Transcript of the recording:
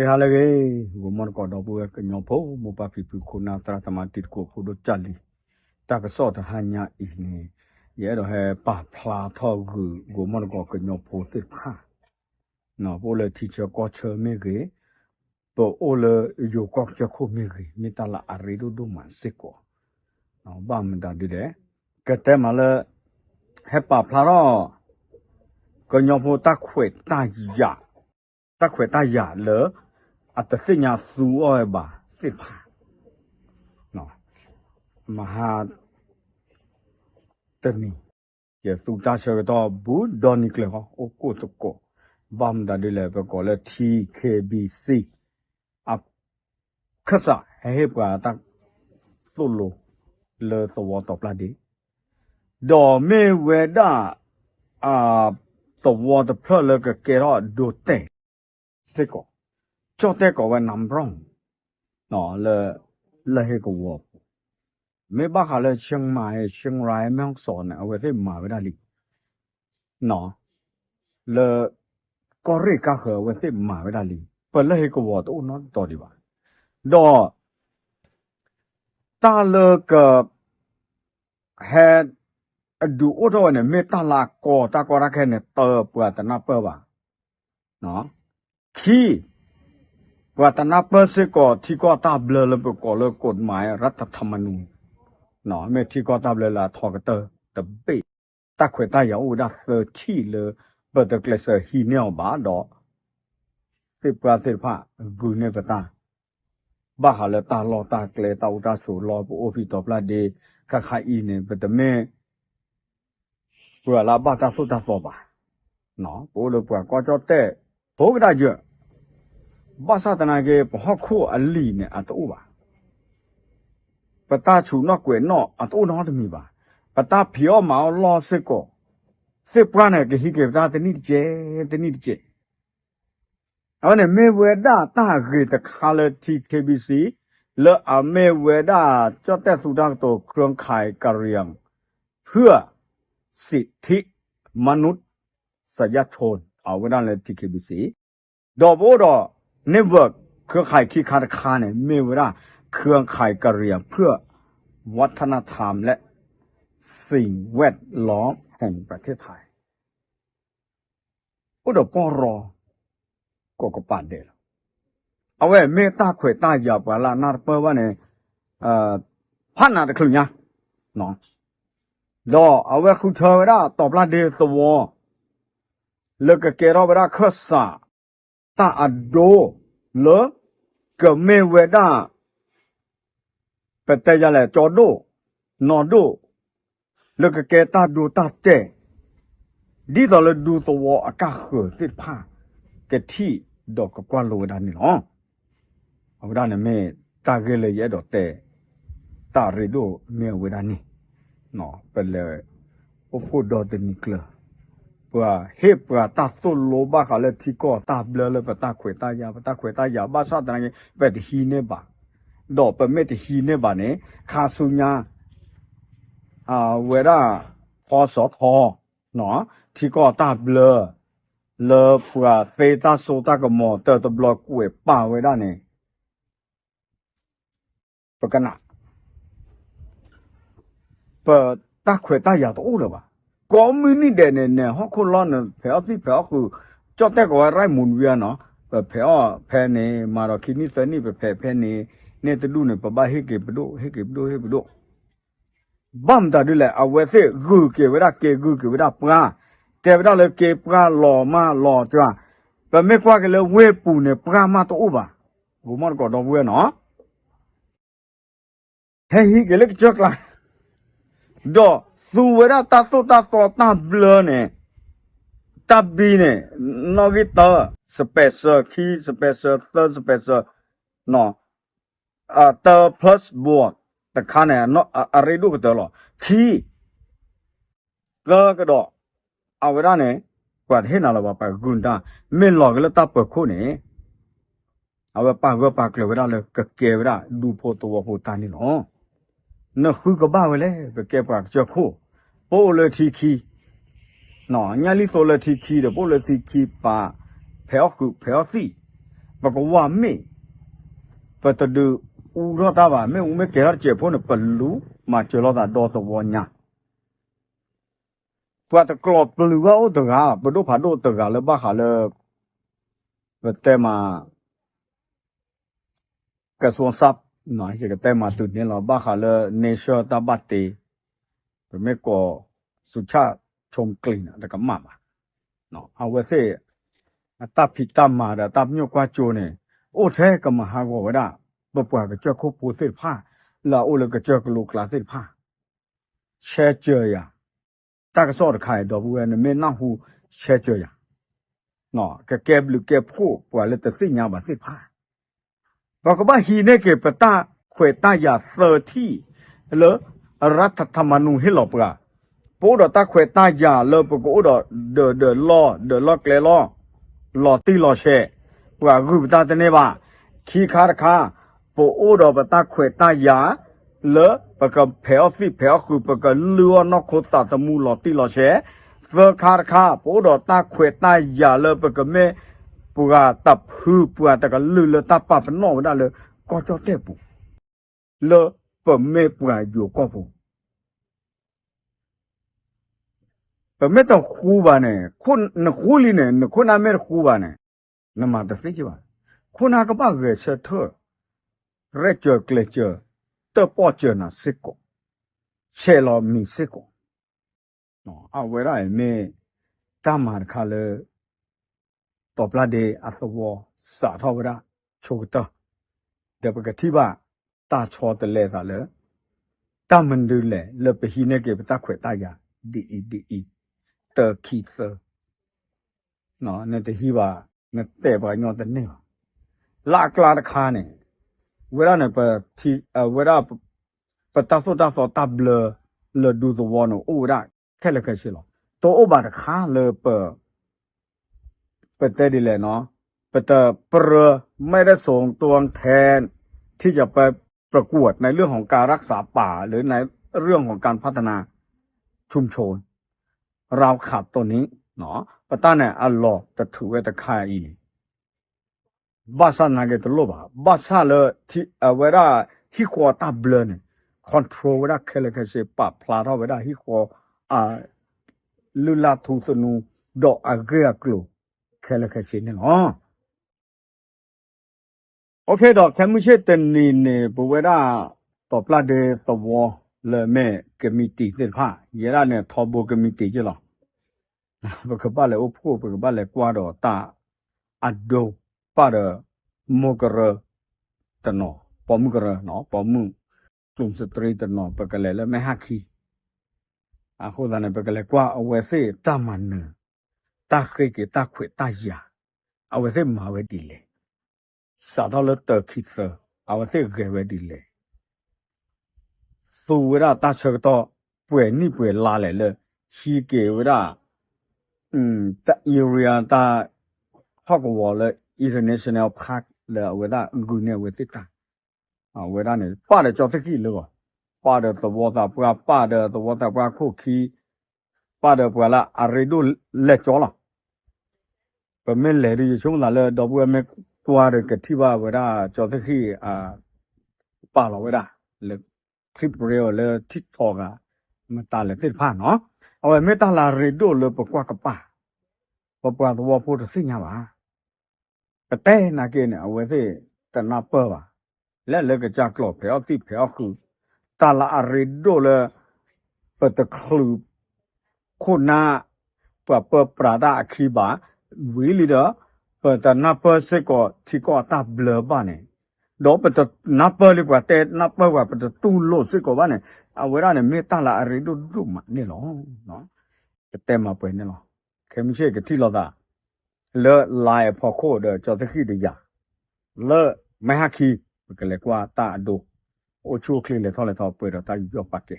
ဟါလၢအဂ့ၤ, ဂီၤမီၢ်တကိးဒီပုၢ်ဝဲၢ်ကညီဖိ မိၢ်ပၢ်ဖံဖု ခိၣ်နၢ်သရၣ်သမါတံၤသကိးဖိဒိၣ်ကၢ်လံၤ, တၢ်ကစီၣ်တဟါညါအံၤန့ၣ် ယအဲၣ်ဒိးဟဲပာ်ဖျါထီၣ်ဂုာ် ဂီၤမီၢ်တကိးကညီဖိသ့ၣ်တဖၣ်, ပအိၣ်လၢထံဆၢကီၢ်ဆၢမ့ၢ်ဂ့ၤ, ပအိၣ်လၢယိၤကီၢ်ကစၢၢ်ခိၣ်မ့ၢ်ဂ့ၤ, မ့ၢ်တၢ်လၢအရ့ဒိၣ်ဒိၣ်မးစ့ၢ်ကီး, ဘၣ်မတၤဒုလဲၣ်, ကတဲမးလၢ ဟဲပာ်ဖျါထီၣ် ကညီဖိတၢ်ခွဲးတၢ်ယာ်, တၢ်ခွဲးတၢ်ယာ်လၢ အတသ့ၣ်ညါသူအီၤဝဲဘၣ်သ့ၣ်တဖၣ်, မဟါတနံၤ ယသူတၢ်ဆၢကတီၢ်ဘူးဒီနံၤကျၢၤဃီ အိၣ်ကိၣ်သကိး, ဘၣ်မတၤဒုလဲၣ် ပကိးလၢ ထံ ခ့ဘံစံ အခၢၣ်စး ဟဲဟ့ၣ်ပှၤတၢ်သိၣ်လိ လၢသဝီတီၤပျၢ်ဒ့ ဒီးမ့ၢ်ဝဲဒၣ် အ သဝီတဖျၢၣ်လၢကကဲထီၣ်ဒိတဲာ်စ့ၢ်ကီး, ကၠီၣ်တဲၣ်ကိးဝဲ နၣ်ဘြီၣ် လၢ လၢဟ့ၣ်ကဝီၤပူၤ, မ့ၢ်ဘၣ်ဃးလၢ ရှဲၣ်မၤ ရှဲၣ်ရၤ မဲၣ်စီၣ်န့ၣ် အဝဲသ့ၣ်မၤဝဲဒၣ်လံ လၢ ကီၢ်ရ့ၣ်ကါဃၢၤ အဝဲသ့ၣ်မၤဝဲဒၣ်လံ, ပလၢဟ့ၣ်ကဝီၤတအိၣ်နီတတီၤဒံးဘၣ်, ဒီး တၢ်လၢက ဟဲ အဒုးအိၣ်ထီၣ်ဝဲန့ၣ် မ့ၢ်တၢ်လၢအကီ တၢ်ကီတၢ်ခဲန့ၣ် တၢ်ပှၤတနၢ်ပၢၢ်ဘၣ်, ခံ ပှၤတနၢ်ပၢၢ်စ့ၢ်ကီး ထံကီၢ်တၢ်ဘျၢလၢပကိးလၢ ကိးမး ရၢထထၢမနူ မ့ၢ်ထံကီၢ်တၢ်ဘျၢလၢအထီကတၢၢ်တဘ့ၣ်, တၢ်ခွဲးတၢ်ယာ်အိၣ်ဝဲဒၣ်သၢထံၣ်လၢ ပတကျဲးစၢးဟံးန့ၢ်အီၤဘၣ်ဒီး သ့ၣ်ပှၢ်သ့ၣ်တဖၣ် ဂုာ်န့ၢ်ပတၢ် ဘၣ်ဃးလၢတၢ်လီၢ်တၢ်ကျဲ တၢ်အိၣ်တၢ်ဆိးလီၢ် ပအိၣ်ဖဲတီၤပျၢ်ဒ့ ခါခါအံၤန့ၣ် ပတမ့ၢ် ပှၤလၢအဘၣ်တၢ်သိၣ်တၢ်သီဘၣ်, ပအိၣ်လၢပှၤကီၢ်ကၠီၣ်တဲၣ် ဖိကဒါယၢၢ်, ဘၣ်ဆၣ်သနာ်က့ ပဟီၣ်ခိၣ်အလံာ်န့ၣ် အတအိၣ်ဘၣ်, ပတၢ်ဆူးနီၣ်ကွဲးနီၣ် အတအိၣ်နီတမံၤဘၣ်, ပတၢ်ဖံးအီၣ်မၤအီၣ်လီၢ်စ့ၢ်ကီး, သ့ၣ်ပှၢ်န့ၣ် ကဟံးက့ၤပတၢ်တနံၣ်တကဲး တနံၣ်တကဲး အဝဲန့ၣ်မ့ၢ်ဝဲဒၣ်တၢ်ဂ့ၤတခါလၢ ထံ ခ့ဘံစံ လၢအမ့ၢ်ဝဲဒၣ် ကၠီၣ်တဲၣ်သူတၢ်ကတိၤ เครือข่ายกะเหรี่ยงเพื่อสิทธิมนุษยชน အဝဲဒၣ်လၢ ထံ ခ့ဘံစံ ဒီးပအိၣ်ဒီး network เครือข่าย ခံခါတခါန့ၣ် မ့ၢ်ဝဲဒၣ် เครือข่ายกะเหรี่ยงเพื่อวัฒนธรรมและสิ่งแวดล้อมแห่งประเทศไทย အိၣ်ဒီးပီၢ်ရီ ကိးကပၤဒဲးလီၤ. အဝဲမ့ၢ်တၢ်ခွဲးတၢ်ယာ်ပှၤလၢအနၢ်တပၢၢ်ဘၣ်န့ၣ် ဖးနးတချုးညါ, ဒီးအဝဲဃုထၢဝဲဒၣ်တီၤပျၢ်ဒ့သဝီ လၢကကဲထီၣ်ဝဲဒၣ်ခၢၣ်စး တၢ်အဒိ လၢ ကမ့ၢ်ဝဲဒၣ် ပတဲယၤလဲၣ် ကၠီဒိၣ် နီၢ်ဒိၣ် လၢကကဲတၢ်ဒိတၢ်တဲာ် ဒ်သိးလၢဒူသဝီအကါဃၢၤသ့ၣ်တဖၣ် ကထံၣ်ဒီးကကွၢ်လိဝဲဒၣ်န့ၣ်လီၤ. အဝဲဒၣ်န့ၣ်မ့ၢ်တၢ်ဂ့ၢ်လၢယအဲၣ်ဒိးတဲ တၢ်ရ့ဒိၣ်မ့ၢ်အဝဲဒၣ်န့ၣ် ပလဲၤအိၣ်ဖှိၣ်ဒီတနံၤကျၢၤ ပှၤဟ့ၣ်ပှၤတၢ်သိၣ်လိဘၣ်ဃးလၢထံကီၢ်တၢ်ဘျၢလၢပတၢ်ခွဲးတၢ်ယာ် ပတၢ်ခွဲးတၢ်ယာ် ဘၣ်ဆၣ်သနာ်က့ ပတဟံးန့ၢ်ဘၣ်, ဒီးပမ့ၢ်တဟံးန့ၢ်ဘၣ်န့ၣ် ခါဆူညါ အဝဲဒၣ် ခီစီၤခီ ထံကီၢ်တၢ်ဘျၢ လၢပှၤသ့တၢ်စိတၢ်ကမီၤ တၢ်တဘျီကွဲးပာ်ဝဲဒၣ်န့ၣ် ပကနၣ် ပတၢ်ခွဲးတၢ်ယာ်တအိၣ်လၢၤဘၣ်. ကိးမုၢ်နံၤဒဲးန့ၣ် နဟီၣ်ခိၣ်လီၢ်န့ၣ် ဖဲးအီၣ်သံၣ်ဖဲးအီၣ်ဃုာ် ကၠီၣ်တဲၣ်ကိးဝဲ ရၢၣ်မူၤဝံၤနီၤ ပဖဲးအီၣ်ဖဲန့ၣ် မၤဒီးခံနံၣ်သၢနံၣ် ပဖဲးဖဲန့ၣ် န့ၢ်တဒူၣ်န့ၣ် ပဘၣ်ဟ့ၣ်က့ၤပဒိၣ် ဟ့ၣ်က့ၤပဒိၣ် ဟ့ၣ်ပဒိၣ် ဘၣ်မတၤဒ်လဲၣ် အဝဲသ့ၣ်ဂုာ်က့ၤဝဲဒၣ်က့ၤ ဂုာ်က့ၤဝဲဒၣ်ပှၤ တဲဝဲဒၣ်လၢက့ၤပှၤလီၤမၢ်လီၤကွၢ်, ပမ့ၢ်ကွၢ်က့ၤလၢဝ့ၢ်ပူၤန့ၣ် ပှၤမၢ်တအိၣ်ဘၣ်, ဂီၤမီၢ်တကိးဒီပုၢ်ဝဲၢ်နီၤ ဟဲဟံးက့ၤလၢကစၢၢ်ကျါ, ဒီးသူဝဲဒၣ်တၢ်သိၣ်တၢ်သီတၢ်ဘျၢန့ၣ်, တၢ်ဘံန့ၣ်, နီၣ်ဂံၢ်တၢ, special ခံ special သၢ special တၢ plus ဘိ တခါန့ၣ် အရ့ဒိၣ်ကတၢၢ်လီၤ. ခံ သၢကဒီး အဝဲဒၣ်န့ၣ် ပှၤတဟ့ၣ်နၤလၢၤဘၣ် ပှၤဂုာ်နတၢ် မ့ၢ်လီၤက့ၤလၢတၢ်ပၢၤခိၣ်န့ၣ် အဝဲပာ်ဂၢၢ်ပာ်ကျၢၤဝဲဒၣ်လၢကကဲဝဲဒၣ်ဒူဖိသဝီဖိတၢ်န့ၣ်လီၤ. နဃုကဘၣ်ဝဲလဲၣ် ပကဲပှၤကစၢၢ်ခိၣ်, ပအိၣ်လၢထံခံ, ညၣ်လံၣ်သိလၢထံခံဒီး ပအိၣ်လၢထံခံပာ် ဖဲးအီၣ်ဃုာ်ဖဲးအီၣ်သံၣ်, ပကဝၢ်မ့ၢ် ပတဒုးအူထီၣ်တၢ်ဘၣ်, မ့ၣ်အူမ့ၢ်ကဲၤထီၣ်တစဲးဖိန့ၣ် ပလူၤမၤစၢၤလိာ်သးဒီသဝီညါ. ပှၤတကျိၤပျုၤဘၣ်အိၣ်တဂၤ, ပဒိၣ်ဖးဒိၣ်တဂၤလၢဘၣ်ဃးလၢ ပတဲမး ကစီၣ်စး, ယကတဲမးတုၤန့ၣ်လီၤ, ဘၣ်ဃးလၢ nation တၢ်ဘၣ်တ့, ပမ့ၢ်ကိး စူၤဆၣ် ခၠိၣ်ကျံၤန့ၣ် တကမၣ်ဘၣ်. အဝဲသ့ၣ် အတၢ်ဖံးတၢ်မၤဒီးတၢ်ပညိၣ်ကွၢ်စိန့ၣ် အိၣ်ထဲကမၤဟးဂီၤဝဲဒၣ် ပပှၤကစၢၢ်ခိၣ်ဖိသ့ၣ်တဖၣ် လၢအအိၣ်လၢကစၢၢ်ကလိကျါသ့ၣ်တဖၣ် ဆဲးစၢၤယၤ, တၢ်ကစီၣ်တခါအံၤ ဒီပုၢ်ဝဲၢ် နမ့ၢ်နၢ်ဟူ ဆဲးစၢၤယၤ, ကကဲဘျုးကဲဖှိၣ်ပှၤလၢတသ့ၣ်ညါဘၣ်သ့ၣ်တဖၣ်, ပကဘၣ်ဟံးန့ၢ်က့ၤပတၢ်ခွဲးတၢ်ယာ်သၢထံၣ်လၢ ရၢထထမနူ ဟ့ၣ်လီၤပှၤ, ပအိၣ်ဒီးတၢ်ခွဲးတၢ်ယာ်လၢပကအိၣ်ဒီး ဒၢးဒၢးလီၢ် ဒၢးလီၢ်ကျဲလီၢ်, လီၤတံၢ်လီၤဆဲး, ပှၤဂုာ်ပတၢ်တန့ၢ်ဘၣ်. ခံခါတခါ, ပအိၣ်ဒီးပတၢ်ခွဲးတၢ်ယာ် လၢပကဖဲးအီၣ်သံၣ်ဖဲးအီၣ်ဃုာ် ပကလုၢ်အီၣ်နီၢ်ခိသးသမူလီၤတံၢ်လီၤဆဲး, သၢခါတခါ ပအိၣ်ဒီးတၢ်ခွဲးတၢ်ယာ်လၢပကမ့ၢ် ပှၤတဖုပှၤတကလုာ်လၢတၢ်ပာ်ပနီၣ်ဝဲဒၣ်လၢ ကီၢ်ကၠီၣ်တဲၣ်ပူၤ, လၢပမ့ၢ်ပှၤယိၤကီၢ်ပူၤ ပမ့ၢ်တဃူဘၣ်န့ၣ်, နဃူလံန့ၣ် နခိၣ်နၢ်မ့ၢ်တဃူဘၣ်န့ၣ်, နမၤတသ့ဘၣ်. ခိၣ်နၢ်ကဘၣ်ဂဲၤဆၢထၢၣ်, ရဲၣ်စၢၤကျဲၤစၢၤ, တၢၣ်ပီၣ်စၢၤနၤစ့ၢ်ကီး, ဆဲးလီၤမံၤစ့ၢ်ကီး. အဝဲဒၣ်အံၤမ့ၢ်တၢ်မၤတခါလၢ တီၤပျၢ်ဒ့အသဝီစးထီၣ်ဝဲဒၣ်ဆိကတၢၢ်, ဒီးပကထံၣ်ဘၣ်တၢ်ဆီတလဲသးလၢ တၢ်မနုၤလဲၣ်လၢပဟံးန့ၢ်က့ၤပတၢ်ခွဲးတၢ်ယာ် ဒ်အံၤဒ်အံၤ, တၢ ခံ သၢ, နတဟံးဘၣ်, နတဲပှၤကညီတန့ၢ်ဘၣ်. လၢအကျါတခါန့ၣ်, ဝဲဒၣ်န့ၣ် ဝဲဒၣ် ပတၢ်သိၣ်တၢ်သီတၢ်ဘျၢလၢဒူသဝီန့ၣ် အိၣ်ဝဲဒၣ်ခဲလၢာ်ခဲဆ့လီၤ. တအိၣ်ဘၣ်တခါလၢပ ပတဲဒ်လဲၣ်နီၤ, ပတပြၢ ไม่ได้ส่งตัวแทน ที่จะไปประกวดในเรื่องของการรักษาป่า หรือในเรื่องของการพัฒนาชุมชน เราขาดตัวนี้ ပတၢ်န့ၣ်အလီၢ်တထုးဝဲတခါအံၤ, ဘၣ်ဆၣ်နာ်က့တလိၣ်ဘၣ်, ဘၣ်ဆၣ်လၢ အဝဲဒၣ်ဟံၣ်ဃီအတၢ်ဘျၢန့ၣ် control ဝဲဒၣ်ခဲလၢာ်ခဲဆ့, ပာ်ဖျါထီၣ်ဝဲဒၣ်ဟံၣ်ဃီအ လုၢ်လၢ်ထူသနူ ဒီးအဂ့ၢ်အကျိၤခဲလၢာ်ခဲဆ့န့ၣ်လီၤ. အိၣ်ခ့ ဒီးခဲမုၢ်ဆ့ၣ်တနံၤန့ၣ် ပဝဲဒၣ် တီၤပျၢ်ဒ့သဝီ လၢမ့ၢ်ကမံးတံာ်သ့ၣ်တဖၣ် ယဲဒၣ်န့ၣ် ထီဘိကမံးတံာ်က့လီၤ. ပကဘၣ်လဲၤအိၣ်ဖှိၣ် ပကဘၣ်လဲၤကွၢ်ဒီးတၢ်အဒိ ပၢ်ဒီး မိၢ်ကရၢတနီၤ, ပိာ်မုၣ်ကရၢနီၤ, ပိာ်မုၣ် ကလုာ်စတြံတနီၤ ပကလဲၤလၢမဲၢ်ဟၣ်ခံ အဃိသတးန့ၣ် ပကလဲၤကွၢ်အဝဲသ့ၣ်တၢ်မၤနၢၤ, တၢ်ဃ့က့ၤတၢ်ခွဲးတၢ်ယာ်, အဝဲသ့ၣ်မၤဝဲဒ်လဲၣ်, စးထီၣ်လၢတၢ ခံ သၢ, အဝဲသ့ၣ်ဂဲၤဝဲဒ်လဲၣ်, သူဝဲဒၣ်တၢ်ဆၢကတီၢ် ပှဲၤနံၣ်ပှဲၤလါလဲၣ်လၢ ဟံးက့ၤဝဲဒၣ် တၢ် area တၢ် ဟီၣ်ကဝီၤလၢ international park လၢအဝဲဒၣ်ဂုာ်န့ၢ်အဝဲသ့ၣ်တၢ် အဝဲဒၣ်န့ၣ် ပၢ်ဒီးကၠီသ့ၣ်ဃံၣ်လၢဂီၢ်, ပၢ်ဒီးသဝီသးပှၢ်, ပၢ်ဒီးသဝီသးပှၢ်ခိၣ်ခံ, ပၢ်ဒီးပှၤလၢအရ့ဒိၣ်လဲၤကၠီလီၤ. ပမ့ၢ်လဲၤဒီး ယဆိကမိၣ်သးလၢ ဒီပုၢ်ဝဲၢ်မ့ၢ်ကွၢ်ဒီး ကထံၣ်ဘၣ်ဝဲဒၣ်ကၠီသ့ၣ်ဃံၣ် ပာ်လီၤဝဲဒၣ်လၢ clip reel လၢ TikTok ဂၤ မတၤလဲၣ်သ့ၣ်တဖၣ်နီၤ, အဝဲမ့ၢ်တၢ်လၢအရ့ဒိၣ်လၢပကွၢ်ကပၤ, ပပှၤသဝီဖိတသ့ၣ်ညါဘၣ်. ပတဲနာ်က့န့ၣ် အဝဲသ့ၣ်တနၢ်ပၢၢ်ဘၣ်, လဲၤလၢကစၢ်ကျိာ်ဖဲးအီၣ်သံၣ်ဖဲးအီၣ်ဃုာ်, တၢ်လၢအရ့ဒိၣ်လၢ ပတချုးခိၣ်နၢ် ပှၤပၢပြးတၢ်အခံဘၣ်, ဝံၤလံဒီး ပတနၢ်ပၢၢ်စ့ၢ်ကီးထံကီၢ်အတၢ်ဘျၢဘၣ်န့ၣ်, ဒီးပတနၢ်ပၢၢ်လံ ပှၤတဲနၢ်ပၢၢ်ပှၤ ပတတူၢ်လိာ်စ့ၢ်ကီးဘၣ်န့ၣ်, အဝဲဒၣ်န့ၣ်မ့ၢ်တၢ်လၢအရ့ဒိၣ်ဒိၣ်မးန့ၣ်လီၤ. ကတဲမၤပှဲၤန့ၣ်လီၤ. ခဲမုၢ်ဆ့ၣ်ကထံၣ်လိာ်သး လၢ live အဖီခိၣ်ဒီး ကၠီသ့ၣ်ဃံၣ်တယၤ လၢမဲၢ်ဟၣ်ခံ ပကလဲၤကွၢ်တၢ်အဒိ အိၣ်ဆူၣ်အိၣ်ချ့လဲၤထီၣ်လဲၤထီပှဲၤဒီးတၢ်ယူးယီၣ်ပာ်ကဲ